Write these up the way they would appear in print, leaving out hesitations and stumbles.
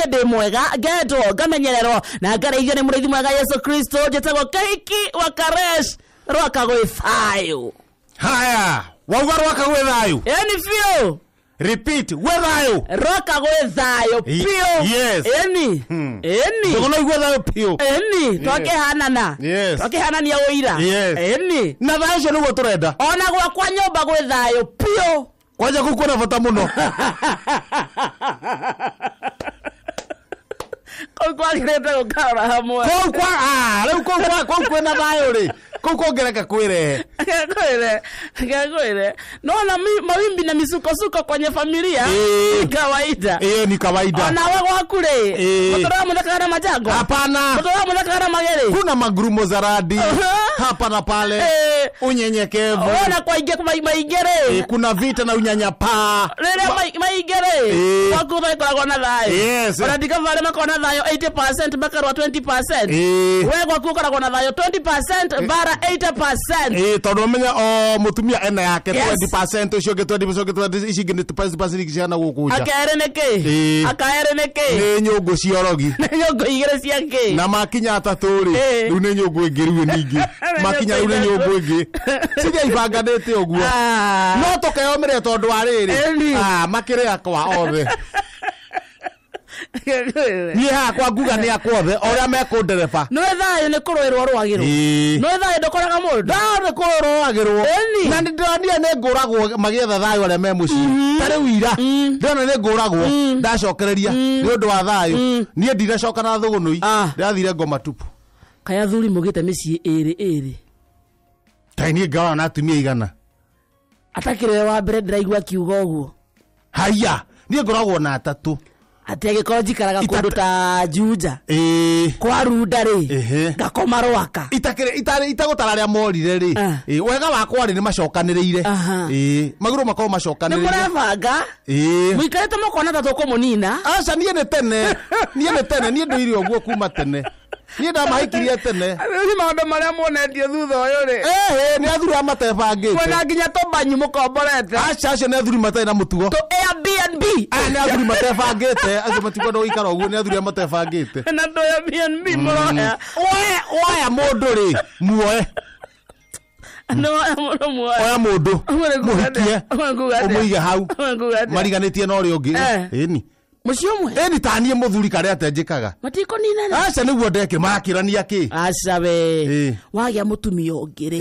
Ndĩ mwega, ngendwo, ngamenyererwo na ngarĩithio nĩ mũrĩithi mwega Yesu Kristo. Njĩtagwo Kahiki wa Karesh Rwaka gwĩ thayũ. Haya, wauga Rwaka gwĩ thayũ. Ĩni biũ. Repeat, gwĩ thayũ. Rwaka gwĩ thayũ biũ. Yes. Ĩni. Ĩni. Ndũgũ igue thayũ biũ. Ĩni twakĩhanana. Yes. Twakĩhanania ũira. Yes. Ĩni. Na thayũ ũcio nĩguo tũrenda. Ona gwakwa nyũmba gwĩ thayũ biũ. Kwanja kũu kwĩna bata mũno. Kũu kwagĩrĩte gũkarora hamwe. Kũu kwa ah, rĩu kũu kwa kũu kwĩna thayũ rĩ. Kũu kũngĩreka kwĩrehe. Ngwĩre, ngwĩre. Naona mawimbi na misukosuko kwenye familia ni kawaida. Ĩyo ni kawaida. Ona we gwaku rĩ, mũtũraga mũthekaga na majango? Hapana. Mũtũraga mũthekaga na magĩrĩ? Kuna magurumo za radi hapa na pale. Unyenyekevu. Ona kwa ingĩ maingĩ rĩ. Kuna vita na unyanyapaa. Rĩrĩa maingĩ rĩ, gwaku makoragwo na thayũ. Yes. Ona ndikava arĩa makoragwo na thayũ 80% makarũa 20%. We gwaku ũkoragwo na thayũ 20% bara 80%. Tondũ ũmenye o mũtumia ena yake Yes. 20% ũcio ũngĩ 20% ũcio ũngĩ 20 ici ingĩ nĩ 20% ingĩ cihana gũkũ nja. Akerĩ nĩ kĩ? Akaerĩ nĩ kĩ? Nĩ nyũngũ cia orogi. Nĩ nyũngũ igĩrĩ cia kĩ? Na makinya atatũ rĩ, rĩu nĩ nyũngũ ĩngĩ rĩu ningĩ. Makinya rĩu nĩ nyũngũ ĩngĩ. Ciria ibanganĩte ũguo. No tũkeyomĩrĩra tondũ wa rĩrĩ. Ĩni. Makĩrĩ akwa othe. Niĩ hakwa nguga nĩ akwa othe o ũrĩa mekũndereba. Nĩ thayũ nĩ kũrũĩrwo rũagĩrwo. Nĩ thayũ ndũkoraga mũndũ. Thayũ nĩ kũrũagĩrwo. Ĩni. Na nĩ ndĩronire nĩ ngũragwo magĩetha thayũ arĩa me mũciĩ. Ta rĩu ira ndĩrona nĩ ngũragwo ndacokereria nĩ ũndũ wa thayũ. Niĩ ndinacoka na thũgũnũi. Ndĩrathire ngoma tupu. Kaĩ athuri mũgĩte mĩciĩ ĩrĩ ĩrĩ. Kaĩ niĩ ngoragwo na atumia igana. Atakĩrĩ wa mbere ndĩraigua akiuga ũguo. Haiya, niĩ ngoragwo na atatũ. Atĩ angĩkorwo njikaraga kũndũ ta Juja. Kwa Runda rĩ, ngakoma Rwaka. Itagũtara arĩa morire rĩ. Wega wakwa rĩ nĩ macokanĩrĩire. Magũrũ makorwo macokanĩrĩire. Nĩ mũrebanga? Mũikarĩte mũkona ta tũkũmũnina? Aca, niĩ nĩ tene. Niĩ nĩ tene, niĩ ndũire ũguo kuma tene. Niĩ ndamahikirie tene. Rĩu maũndũ marĩa muonetio thutha ũyũ rĩ. Nĩ athuri arĩa matebangĩte. Mwena nginya tũmbanyu mũkomborete. Aca, acio nĩ athuri matarĩ na mũtugo. Tũ Airbnb. Aya nĩ athuri matebangĩte. Acio matikwenda gũikara ũguo, nĩ athuri arĩa matebangĩte. Na tũ Airbnb mũroya. Oya mũndũ rĩ, muoe. No, oya mũndũ muoe. Oya mũndũ, mũhikie, ũmũige hau. Mariganĩtie na ũrĩa ũngĩ. Ĩni. Mũciĩ ũmwe? Ĩni ta niĩ mũthuri karĩa atĩa njĩkaga. Matikũninana. Aca nĩguo ndekire, marakĩrania kĩ? Aca we. Wagĩa mũtumia ũngĩ rĩ,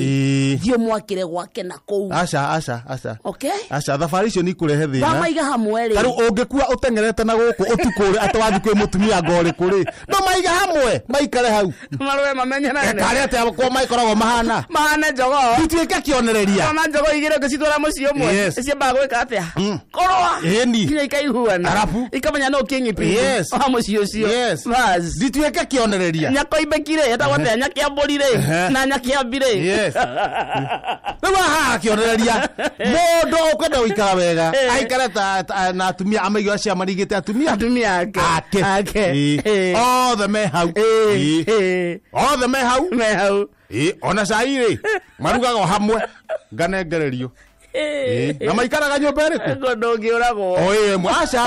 thiĩ ũmwakĩre gwake na kũu. Aca, aca, aca. Okay? Aca, thabarĩ icio nĩ ikũrehe thĩna. Wamaiga hamwe rĩ. Ta rĩu ũngĩkua ũteng'erete na gũkũ ũtukũ rĩ, atĩ wathiĩ kwĩ mũtumia ngo ũrĩkũ rĩ, ndũmaige hamwe, maikare hau. Marũe mamenyerane. Karĩa atĩa kwa maikoragwo mahana. Mahana jogoo. Ituĩke kĩonereria. Ona jogoo igĩrĩ ũngĩcitwara mũciĩ ũmwe. Yes. Ciambaga gwĩka atĩa? Kũrũa. Ĩni. Nginya ikaiguana. Arabu. Ikamenya no kĩng'ipingi. Yes. Wa mũciĩ ũcio. Yes. Bas. Ndituĩke kĩonereria. Nyakoimbeki rĩ, etagwo atĩa? Nyakĩambũri rĩ, na nyakĩambi rĩ. Yes. Rĩu haha kĩonereria. Mũndũ ũkwenda gũikara wega, aikare ta na atumia amaige acio marigĩte atumia. Atumia ake. Ake. Ake. Othe me hau. Othe me hau. Me hau. Ona cai rĩ, marugaga o hamwe, nganengererio. Na maikaraga nyũmba ĩrĩkũ? Kũndũ ũngĩũragwo. O ĩyo ĩmwe. Aca,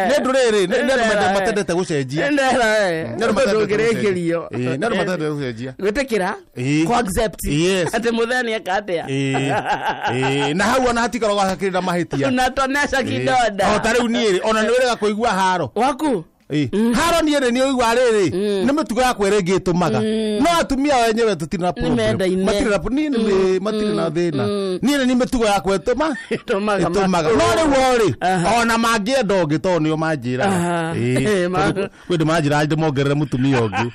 nĩ ũndũ rĩrĩ, nĩ andũ matendete gũcenjia. Nĩ andũ matendete ũngĩrĩkĩrio. Nĩ andũ matendete gũcenjia. Gwĩtĩkĩra? Kũ accept. Yes. Atĩ mũthee nĩ eka atĩa? Na hau ona hatikoragwo hakĩrĩ na mahĩtia. Unatonesha kidonda. O ta rĩu niĩ rĩ, ona nĩ wĩrĩga kũigua haro. Waku? Haro niĩ rĩ, nĩ ũigua rĩrĩ, nĩ mĩtugo yakwa ĩrĩa ĩngĩ ĩtũmaga. No atumia wenyewe tũtirĩ na problem. Matirĩ na niĩ nĩ matirĩ na thĩna. Niĩ nĩ mĩtugo yakwa ĩtũmaga. Ĩtũmaga. No rĩu o rĩ, ona mangĩenda ũngĩ tondũ nĩo manjĩraga. Kwĩ ndĩ manjĩraga ndĩmongerere mũtumia ũngĩ.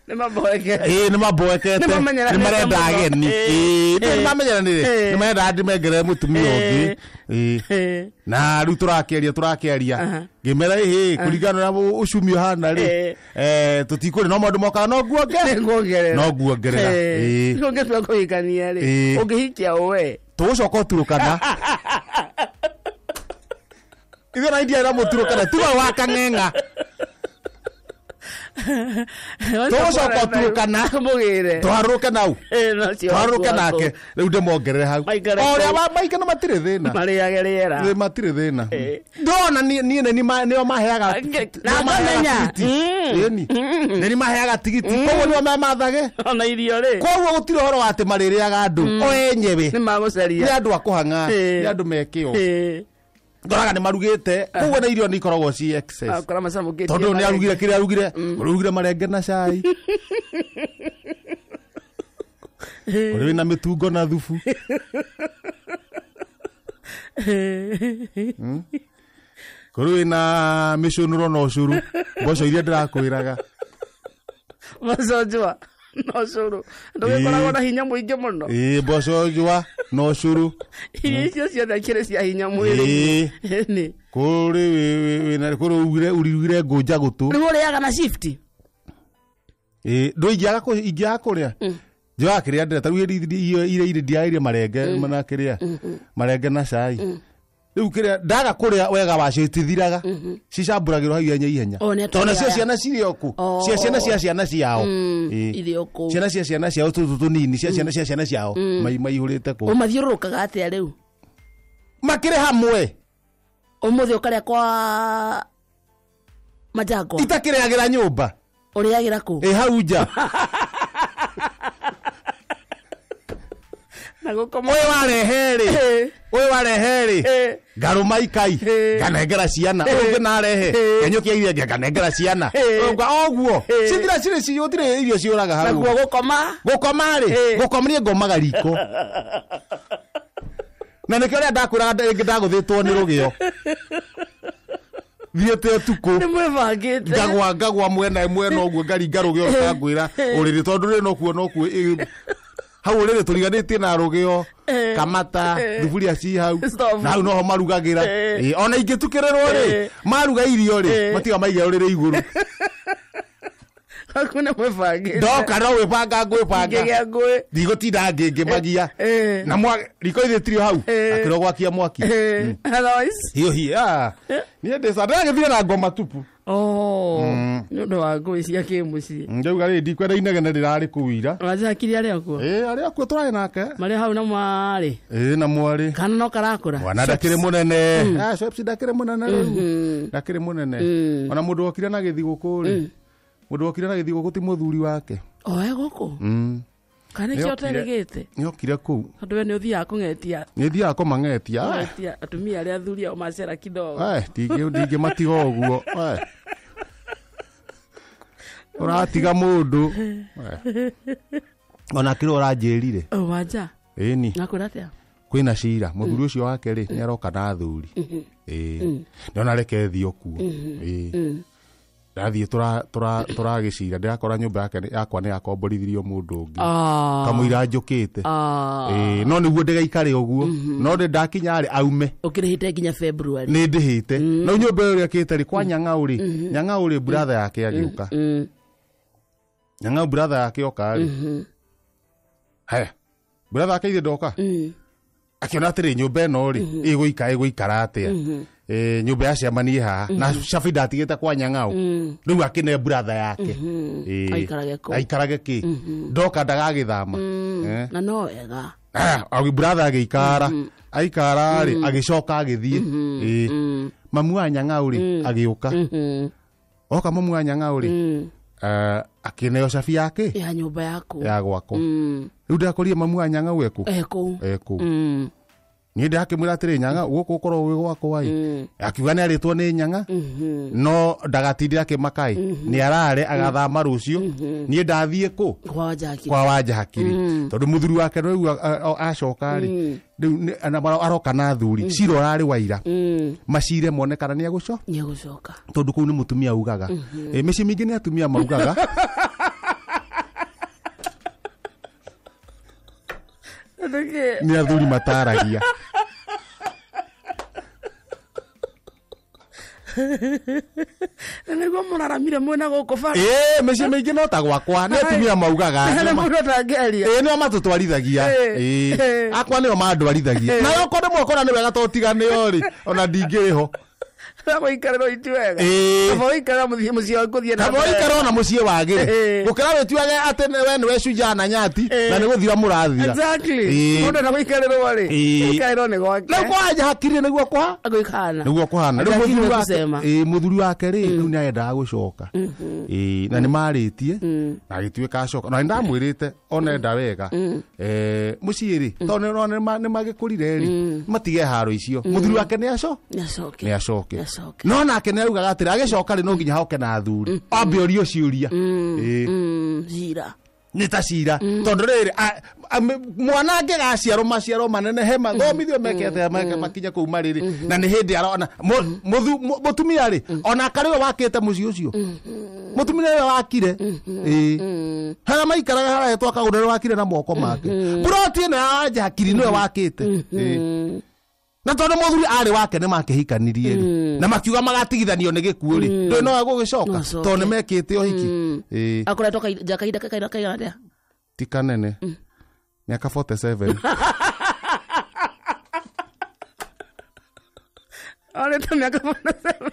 Nĩ maboekete. Nĩ maboekete. Nĩ Nĩ marenda ageni. Nĩ mamenyeranĩre. Nĩ marenda ndĩmengerere mũtumia ũngĩ. Na rĩu tũrakĩaria. Ngĩmera ĩhĩ, kũringana na ũcumi ũhana rĩ. Tũtikũrĩ no maũndũ mokaga no nguongerera. No nguongerera. Ũngĩtua kũhikania rĩ, ũngĩhikia ũ we? Tũgũcoka ũturũkana. Ithuĩ na India ĩra mũturũkana, tiga wa kang'eng'a. Tũgũcoka Turkana. Mũgĩre. Tũharũrũke nau. Eh, no cio Tũharũrũke waku. nake rĩu ndĩmongerere hau. Maikare O ũrĩa kũu. maikana matirĩ thĩna. Marĩage rĩera. Ĩ, matirĩ thĩna. Ndona niĩ nĩ nĩo maheaga Na nĩo maheaga ngamenya. tigiti. Ĩni. Nĩ ni maheaga tigiti koguo nĩo mamathage. Ona irio rĩ. Koguo gũtirĩ ũhoro wa atĩ marĩrĩaga andũ o enyewe. Nĩ magũcaria. Nĩ andũ a kũhang'a, Eh. nĩ andũ mekĩo. Eh. Ngoraga nĩ marugĩte koguo na irio nĩ ikoragwo ci excess. Akora macamũkĩtie. Tondũ nĩ arugire kĩrĩa arugire, arugire marenge na cai. Kũrĩ wĩna mĩtungo na thubu. Kũrĩ wĩna mĩcũnũro na ũcũrũ, mboco iria ndĩrakwĩraga. Mboco njũa na ũcũrũ. Ndũgĩkoragwo na hinya mũingĩ mũno. Ĩĩ, mboco njũa na ũcũrũ. Irio icio ciothe ikĩrĩ cia hinya mwĩrĩ. Ĩĩ. Ĩni. Kũrĩ wĩna kũrĩ urugire ngũnja gũtũ. Rĩu ũrĩaga na shift. Ĩĩ, ndũ ingĩaga kũrĩa. Njoyaga kĩrĩa ndĩrĩa, ta rĩu irio iria ndiarĩire marenge na kĩrĩa, marenge na cai. Rĩu kĩrĩa ndaga kũrĩa wega wacio itithiraga. Cicambũragĩrwo hau ihenya ihenya. Oh, nĩ Tondũ nacio atumia aya. ciana cirĩ o kũ. Oh. Cia ciana cia ciana ciao. Ĩĩ. Irĩ o kũu. Ciana cia ciana ciao tũtũ tũnini, cia ciana cia ciana ciao maihũrĩte kũu. Ũmathiũrũrũkaga atĩa rĩu? Makĩrĩ hamwe. Ũmũthĩ ũkarĩa kwa Majangwa. Itakĩrĩagĩra nyũmba. Ũrĩagĩra kũ? Ĩ hau nja. Na gũkoma. Ũyũ warehe rĩ. Ũyũ warehe rĩ. Eh. Ngarũma ikai. Eh. Nganengera ciana. Ũyũ ũngĩ narehe. Ngenyũkia iria ingĩ nganengera ciana. Eh. Oguo. Cithira cirĩ gũtirĩ irio ciũraga hau. Naguo gũkoma. Gũkoma rĩ. Eh. Gũkoma niĩ ngomaga riko. Na nĩkĩo rĩrĩa ndakwĩraga rĩngĩ ndagũthĩtwo nĩ rũgĩo. Thiĩte ũtukũ. Nĩ mwĩbangĩte. Ngagwa mwena mwena ũguo ngaringa rũgĩo rũkangwĩra ũrĩrĩ tondũ rĩ nokuo nokuo hau ũrĩrĩ tũriganĩtie na rũgĩo kamata thuburia ci hau Stove. na hau noho marugagĩra. Ĩ, ona ingĩtukĩrĩrwo rĩ maruga irio rĩ matiga maige ũrĩrĩ igũrũ. Haku nĩ mwĩbangĩte. Ndoka no gwĩbanga ngwĩbanga. Ngĩgĩa ngũĩ. Ndigũtinda ngĩngĩmagia. Eh. Na riko ithĩtirio hau akĩrwo gwakia mwaki. Otherwise. Hiyo hi niĩ ndĩca ndĩragĩthire na ngoma tupu. Oh. Nĩ ũndũ wa ngũĩ cia kĩmũciĩ. Ndauga rĩ ndikwenda inegene rĩrarĩ kũu ira. Wanjakiri arĩ o kuo. Ĩ arĩ akuo tũrarĩ nake. Marĩ hau na mwarĩ. Ĩ na mwarĩ. Kana no karakũra. Mwana ndakĩrĩ mũnene. Ah, Schweppes ndakĩrĩ mũnene rĩu. Ndakĩrĩ mũnene. Ona mũndũ wokire na gĩthigũkũ rĩ. Mũndũ wokire na gĩthigũkũ ti mũthuri wake. Oe gũkũ. Kana nĩkĩo ũterĩgĩte. Nĩokire kũu. Tondũ we nĩ ũthiaga kũng'etia. Nĩ thiaga kũmang'etia. Kũng'etia atumia arĩa athuri ao macera kidogo. Ai, ndingĩmatiga ũguo. Ai. Ũratiga mũndũ. Ai. Ona kĩrĩa ũranjĩrire. Oh, wanja. Ĩni. Nakwĩra atĩa? Kwĩna cira mũthuri ũcio wake rĩ nĩ aroka na athuri. Ĩĩ. Nĩona reke thiĩ kuo. Ĩĩ. Ndathiĩ tũragĩcira ndĩrakora nyũmba yake yakwa nĩ yakomborithirio mũndũ ũngĩ. Ah. Kamũira njũkĩte. Ah. Ĩĩ, no nĩguo ndĩgaikare ũguo. No ndĩ ndakinya rĩ aume. Ũkĩrĩhĩte nginya February. Nĩ ndĩhĩte. No nyũmba ĩyo ĩrĩa rĩ kwa Nyang'au rĩ, Nyang'au rĩ brother yake agĩũka. Nyang'au brother yake oka rĩ. Haya. Brother yake ithe ndoka. Akiona atĩrĩ nyũmba ĩno rĩ ĩgũikara atĩa. Nyũmba ya ciamanie haha na Shafi ndatigĩte kwa Nyang'au. Rĩu akĩne brother yake. Aikarage kũu. Aikarage kĩ. Ndoka ndagagĩthama. Na no wega. Brother agĩikara. Aikara rĩ agĩcoka agĩthiĩ. Mamu wa Nyang'au rĩ agĩũka. Oka mamu wa Nyang'au rĩ akĩneo cabi yake Ya nyũmba yaku. ya gwakwa. Rĩu ndakorire mamu wa Nyang'au ekũ. Ekũu. Ekũu. Niĩ ndakĩmwĩra atĩrĩ Nyang'au gũkũ ũkorwo gwĩ gwakwa ĩ. Akiuga nĩ arĩtwo nĩ Nyang'a no ndagatindĩre akĩmaka ĩ. Nĩ arare agathama rũciũ. Niĩ ndathiĩ kũ? Kwa Wanjakiri. Kwa Wanjakiri. Tondũ mũthuri wake rĩu acoka rĩ rĩu aroka na athuri. Cira ũrarĩ wa ira. Macire mone kana nĩ egũcoka. Nĩ egũcoka. Tondũ kũu nĩ mũtumia augaga. Mĩciĩ mĩingĩ nĩ atumia maugaga. Nĩ athuri mataragia. Nĩguo mũraramire mwena gũkũ bara. Ĩĩ, mĩciĩ mĩingĩ no ta gwakwa nĩ atumia maugaga. Nĩ mũndũ atangĩaria. Ĩĩ, nĩo matũtwarithagia. Ĩĩ, akwa nĩo mandwarithagia. Nayo okorwo ndĩmwe ũkona nĩ wega to tiganĩo rĩ, ona ndingĩrĩ ho. Gũikarĩrwo iti wega. Ĩĩ. Kaba ũikara mũciĩ waku ũthiĩ na Kaba mbere. ũikare ona mũciĩ wagĩre. Ĩĩ. Gũkĩra wĩtuage atĩ we nĩwe shujaa na nyati Ĩĩ. na nĩ gũthira mũrathira. Exactly. Ĩĩ. Mũndũ na gũikarĩrwo rĩ. Ĩĩ. Gũikarĩrwo nĩ gwake. Rĩu kwanja hakiri nĩguo kwa Gũikana. nĩguo kũhana. Rĩu Lakini mũthuri wake kusema. ĩĩ mũthuri wake rĩ rĩu nĩ arendaga gũcoka. Ĩĩ na nĩ marĩtie na agĩtuĩka acoka. Na nĩndamwĩrĩte ona enda wega. Mũciĩ rĩ tondũ nĩ magĩkũrire rĩ matige haro icio. Mũthuri wake nĩ aco Nĩacoke. nĩ acoke. Nĩacoke. No nake nĩ augaga atĩrĩ agĩcoka rĩ no nginya hoke na athuri. Ambe orio ciũria. Ĩĩ Cira. nĩ ta cira tondũ rĩrĩ mwana angĩgaciarwo maciaro manene he mathomithio mekete meke makinye kũu marĩrĩ na nĩ hĩndĩ arona mũtumia rĩ ona karĩ we wakĩte mũciĩ ũcio mũtumia nĩwe wakire ĩĩ harĩa maikaraga harahetwo akagũnda nĩwe wakire na moko make buroti ĩno ya njakiri nĩwe wakĩte ĩĩ na tondũ mũthuri arĩ wake nĩ makĩhikanirie rĩ na makiuga magatigithanio nĩ gĩkuũ rĩ ndũĩ nowe gũgĩcoka No acoke. tondũ nĩ mekĩte ũhiki ĩĩ Akoretwo nja kahinda kaigana atĩa? ti kanene miaka 47 Orĩte mĩaka 47.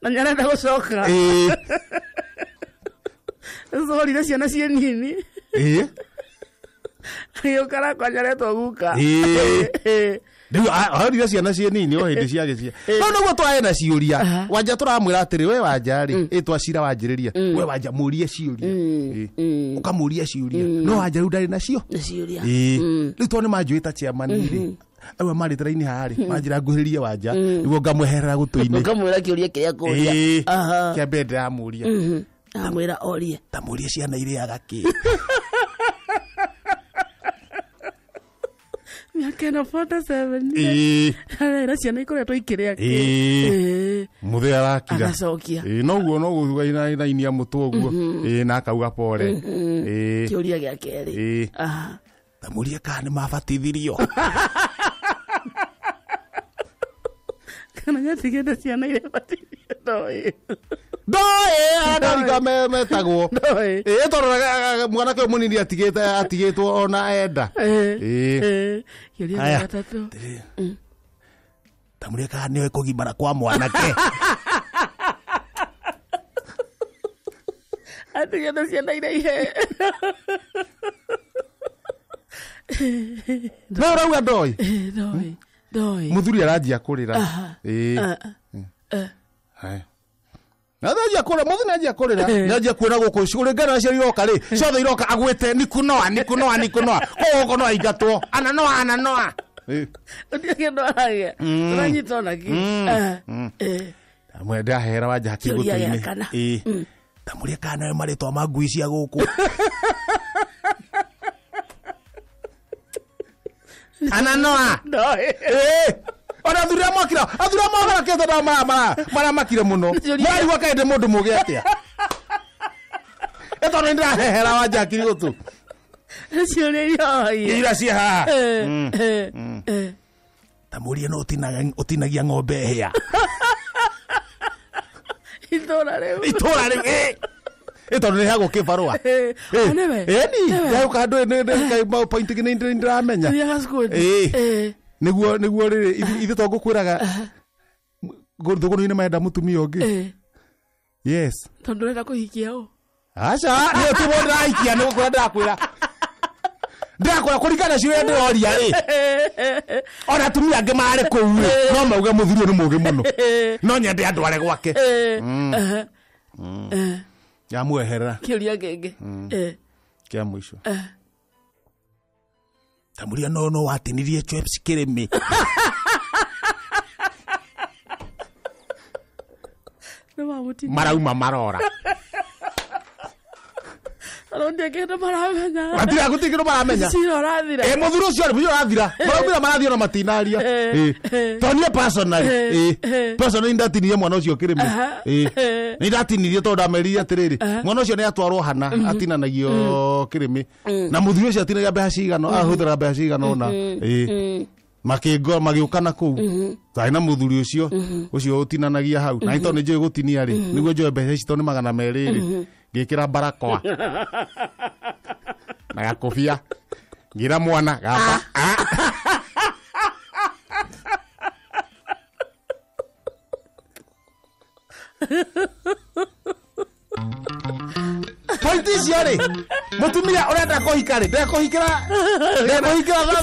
Na nĩarenda gũcoka. ĩĩ Corire ciana ciĩ nini. ĩĩ Agĩũka rakwa nĩaretwo guka. Ĩĩ. Rĩu ahorire ciana ciĩ nini o hĩndĩ ciagĩcia no nĩguo twae na ciũria wanja tũramwĩra atĩrĩ we wanja rĩ ĩ twacira wanjĩrĩria we wanja mũrie ciũria Ĩĩ. ũkamũria ciũria no wanja rĩu ndarĩ nacio Nĩ ciũria. Ĩĩ. Rĩu tondũ nĩ manjũĩ ta chairman rĩ arĩa marĩte raini haha rĩ manjĩra nguhĩrĩrie wanja nĩguo ngamweherera gũtũ-inĩ Ũkamwĩra kĩũria kĩrĩa akũria. Ĩĩ. Aha. Kĩa mbere ndĩramũria Amwĩra orie. tamũrie ciana irĩaga kĩ Mĩaka ĩno 47. Ĩĩ. Arera ciana ikoretwo ikĩrĩa kĩ. Ĩĩ. Ĩĩ. Mũthee arakira Agacokia. Ĩĩ, noguo noguo mũtwe ũguo Ĩĩ, na akauga pore Ĩĩ. Kĩũria gĩa kerĩ. Ĩĩ. Aha. Tamũrie kana nĩ mabatithirio Kana nĩatigĩte ciana iria batithio ndoĩ. ndoĩ andarika metagwo Ndoĩ. Ĩĩ, tondũ mwanake ũyũ mũnini atigĩtwo ona enda Ĩĩ. Ĩĩ. Ĩĩ. Kĩũria gĩa Aya. gatatũ. Tamũrie kana nĩoĩ kũgimara kwa mwanake Atigĩte ciana iria ihe. No ũrauga ndoĩ Ĩĩ, ndoĩ. Ndoĩ. mũthuri aranjia kũrĩra Ĩĩ. Haya. Na ndanjia kũrĩra mũthuri nĩanjia kũrĩra nĩanjia kuona gũkũ kũringana na ciana iroka rĩ ciothe iroka agwĩte nikunoa nikunoa nikunoa koguo gũkũ no aingatwo ananoa ananoa Ĩĩ. Gũtirĩ kĩndũ aragia. Ũranyita ona kĩ. Ĩĩ. Amwe ndahera wanja hakiri Kĩũria gĩa gũtũ-inĩ kana. Ĩĩ. Tamũrie kana nĩoĩ marĩtwa ma ngui cia gũkũ ananoa Ndoĩ. Ĩĩ. Ona athuri a mwakira athuri a mwaharakĩte nao maramakire mũno Kĩũria- mararigwo kaĩ ndĩ mũndũ mũgĩ atĩa ĩ tondũ nĩndĩrahehera wanja hakiri gũtũ Ciũria iria oragia. ira ciĩ haha Ĩĩ. Ĩĩ. Ĩĩ. tamũrie no ũtinagia ng'ombe hĩa Itũra rĩu. itũra rĩu ĩ ĩ tondũ nĩheagwo kĩbarũa Ĩĩ. O nĩwe? ĩni Nĩwe? ndauka handũ point ĩngĩ nĩndĩramenya Thiaga cukuru. Ĩĩ. Ĩĩ. nĩguo nĩguo rĩrĩ ithuĩ to ngũkwĩraga thũgũnũ-inĩ marenda mũtumia ũngĩ Ĩĩ. yes Tondũ ũrenda kũhikia ũ? aca nĩ timo ndĩraikia nĩ gũkwĩra ndĩrakwĩra ndĩrakwĩra kũringana na ciũria ndĩroria rĩ ona atumia angĩ marĩ kũu rĩ no mauge mũthuri ũyũ nĩ mũũgĩ mũno no nyende andware gwake Ĩĩ. Aha. Ĩĩ. yamweherera Kĩũria kĩngĩ. Ĩĩ. kĩa mũico tamũria no no watinirie chweps kĩrĩmĩ Nĩ wamũtinia. marauma marora Arondia kĩndũ maramenya. matira gũtirĩ kĩndũ maramenya Cira ũrathira. ĩ mũthuri ũcio rĩ mũthuri ũrathira maraumĩra marathiĩ ona matinaria Eh, Ĩ. eh. tondũ niĩ personally Eh, ĩ eh. personally ndatinirie mwana ũcio kĩrĩmĩ Aha. ĩ Eh. nĩ ndatinirie tondũ ndamerire atĩrĩrĩ mwana ũcio nĩ atwarwo hana atinanagio kĩrĩmĩ na mũthuri ũcio atinagia mbeca cigana ahũthĩra mbeca cigana ũna ĩ makĩngora magĩũka na kũu twarĩ na mũthuri ũcio ũcio ũtinanagia hau na nĩ tondũ nĩ njũĩ gũtinia rĩ nĩguo njoe mbeca ici tondũ nĩ 200 rĩ ngĩkĩra barakoa na gakobia ngĩra mwana gamba. Pointi icio rĩ, mũtumia ũrenda kũhika rĩ, ndekũhikĩra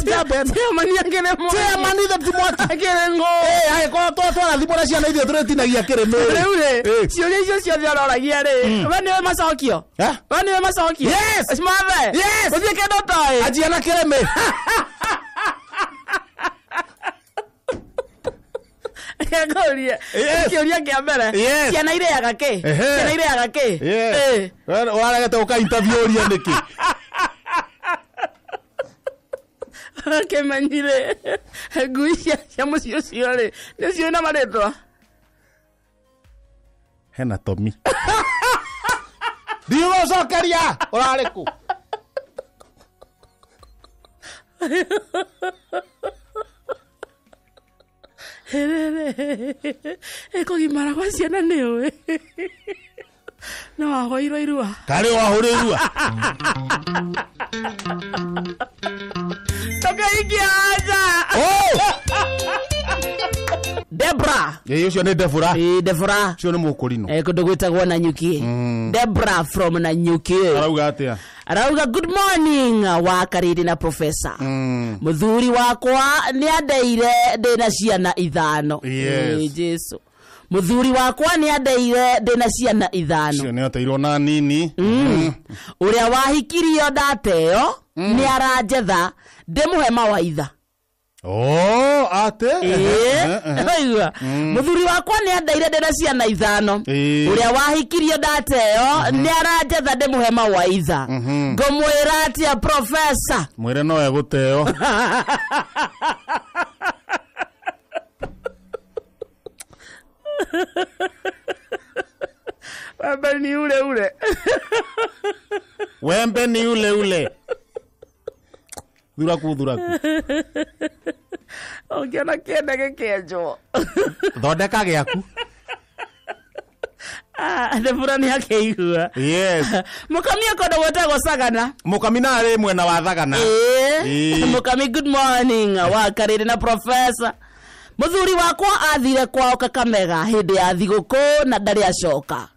njamba ĩno. Chairman akĩrĩ mwaki. Chairman ithe ti mwaki. Akĩrĩ ngũ. Ĩ, angĩkorwo twarathimwo na ciana ithuĩ tũrĩtinagia kĩrĩmĩ rĩ. Rĩu rĩ, Ĩ. ciũria icio ciothe ũroragia rĩ, we nĩwe macokio? Eh? We nĩwe macokio? Yes. Mothe? Yes. Gũtirĩ kĩndũ ũtoĩ? Anjia na kĩrĩmĩ. Ngũrie. Yes. Kĩũria kĩa mbere. Yes. Ciana irĩaga kĩ? Ehe. Ciana irĩaga kĩ? Yes. Ĩ. Ũraregete gũka interview ũria nĩkĩ? Kĩmenyire ngui cia mũciĩ ũcio rĩ, nĩ ciũĩ na marĩtwa? Hena Tomi. Ndigũcokeria ũrarĩ kũ? Kũgimara gwa ciana nĩ ũĩ no wahũirwo irua. Karĩ wahũrĩ irua. Tũkĩhikia aja. Oh! Debra. Ĩ, ũcio nĩ Debora. Ĩ, Debora. Ũcio nĩ mũkũrinũ. Kũndũ gwĩtagwo Nanyuki. Debra from Nanyuki. Arauga atĩa? Arauga good morning wa Kariri na professor. Mũthuri wakwa nĩ andeire ndĩna ciana ithano. Yes. Ĩ, Jesu. Mũthuri wakwa nĩ andeire ndĩna ciana ithano. Ũcio nĩ ateirwo na nini. Ũrĩa wahikirio ndateo nĩ aranjetha ndĩmũhe mawaitha. Oh, atĩ? Ĩĩ, mũthuri wakwa nĩ andeire ndĩna ciana ithano. Ĩĩ. Ũrĩa wahikirio ndateo nĩ aranjetha ndĩmũhe mawaitha. Ngũmwĩra atĩa professor? Mwĩre no egũteo. Wembe ni ule ule. Wembe ni ule ule. Thuraku thuraku. Ũngĩona kĩende gĩkĩenjwo. Thondeka gĩaku. Debora nĩ akĩigua. Yes. Mũkami kũndũ gwĩtagwo Sagana. Mũkami na arĩ mwena wa Thagana. Ĩĩ. Ĩĩ. Mũkami good morning wa Kariri na professor. Mũthuri wakwa athire kwao Kakamega hĩndĩ ya thigũkũ na ndarĩ acoka.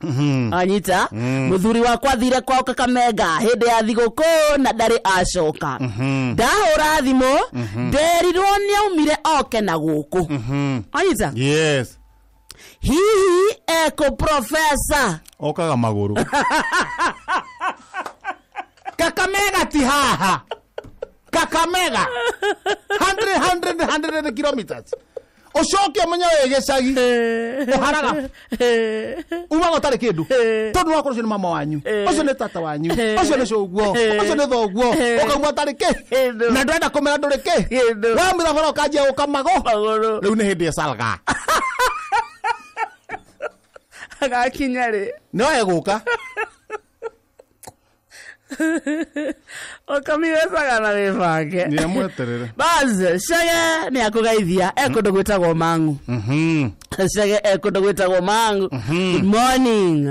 Anyita? Mũthuri wakwa athire kwao Kakamega hĩndĩ ya thigũkũ na ndarĩ acoka. Ndahũra thimũ nderirwo nĩ aumire oke na gũkũ. Anyita? Yes. Hihi eko professor? Okaga magũrũ. Kakamega ti haha. Kakamega. 100 100 kilometers. Ũcoke ũmenye wĩ gĩcagi. Ũharaga. Umaga ũtarĩ kĩndũ. Tondũ wakorwo ũcio nĩ mama wanyu. Ũcio nĩ tata wanyu. Ũcio nĩ cũguo. Ũcio nĩ thoguo. Ũkauma ũtarĩ kĩ. Kĩndũ. Na ndũrenda kũmera ndũrĩ kĩ. Kĩndũ. Wamira bara ũkanjia gũka magũ. Magũrũ. Rĩu nĩ hĩndĩ ĩcalga. Agakinya rĩ? No egũka. Ũkami wĩ Sagana wĩbange. Nĩamweterere. Bas, Chege nĩ akũgeithia e kũndũ gwĩtagwo Mang'u. Chege e kũndũ gwĩtagwo Mang'u. Good morning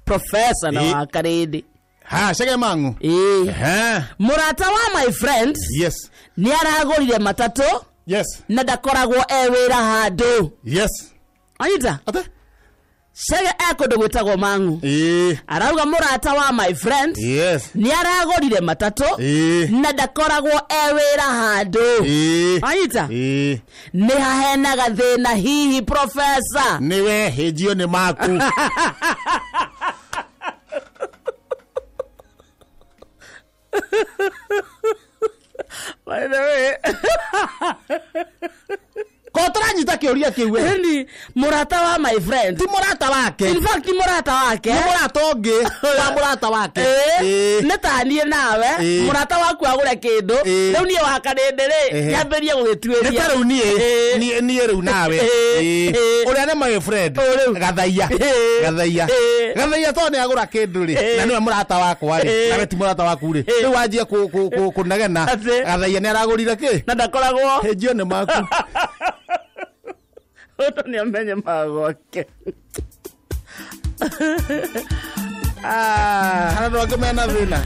professor na Ĩ. wa Karindi. Ha, Chege Mang'u. Ĩ. Ehe. Mũrata wa my friend Yes. nĩ aragũrire matatũ Yes. na ndakoragwo e wĩra handũ. Yes. Anyita? Ate? Chege e kũndũ gwĩtagwo Mang'u. Ĩ. Arauga mũrata wa my friend Yes. nĩ aragũrire matatũ Ĩ. na ndakoragwo e wĩra handũ. Ĩ. Anyita? Ĩ. Nĩ hahenaga thĩna hihi professor? Nĩ we hĩnjio nĩ maku. By the way, Ko tũranyita kĩũria kĩu we. ni mũrata wa my friend. Ti mũrata wake. In fact, ti mũrata wake. Nĩ mũrata ũngĩ wa mũrata wake. Ĩ, Ĩ. nĩ ta niĩ nawe Ĩ. mũrata waku agũre kĩndũ Ĩ. rĩu niĩ wa Karĩndĩ rĩ Ehe. nyambĩrie gũgĩtuĩria. Nĩ ta rĩu niĩ Ĩ. niĩ rĩu nawe. Ĩ. Ĩ. Ĩ. Ũrĩa nĩ my friend. Ũ rĩu. Gathaia. Ĩ. Gathaia. Ĩ. Gathaia tondũ nĩ agũra kĩndũ rĩ. Ĩ. Na nĩwe mũrata wakwa rĩ. Ĩ. Nawe ti mũrata waku rĩ. Ĩ. Rĩu wanjie kũnegena. Atĩ. Gathaia nĩ aragũrire kĩ? Na ndakoragwo Hĩnjio nĩ maku. Ũndũ nĩ amenye magwake. Ah. Kana andũ angĩ mena thĩna.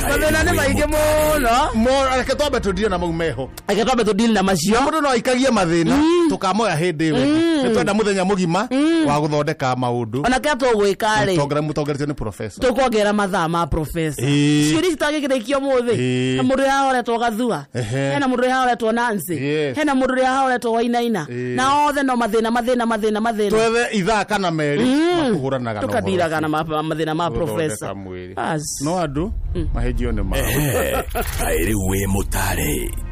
Mathĩna nĩ maingĩ mũno. Reke twambe tũndire na mau meho. Reke twambe tũdili na macio. Mũndũ no aikagie mathĩna tũkamoya hĩndĩ ĩyo ĩngĩ. Nĩ twenda mũthenya mũgima wa gũthondeka maũndũ. Ona kĩrĩa tũgwĩka rĩ, Mũtongoretio nĩ professor. Tũkuongerera mathaa ma professor. Ĩĩ. Ciũria citangĩkĩrĩkio mũthĩ. Ĩĩ. Na mũndũ ũrĩa ahoretwo gathua. Ehe. Hena mũndũ ũrĩa ahoretwo Nancy. Yes. Hena mũndũ ũrĩa ahoretwo Wainaina. Ĩĩ. Na othe no mathĩna mathĩna mathĩna mathĩna. Twethe ithaa kana merĩ makũhũranaga na ũhoro Tũkadiraga na mathĩna ma ũcio. professor. Gũthondeka mwĩrĩ. Bas. No andũ mahĩnjio nĩ mao. Kaĩ rĩu wĩ mũtare.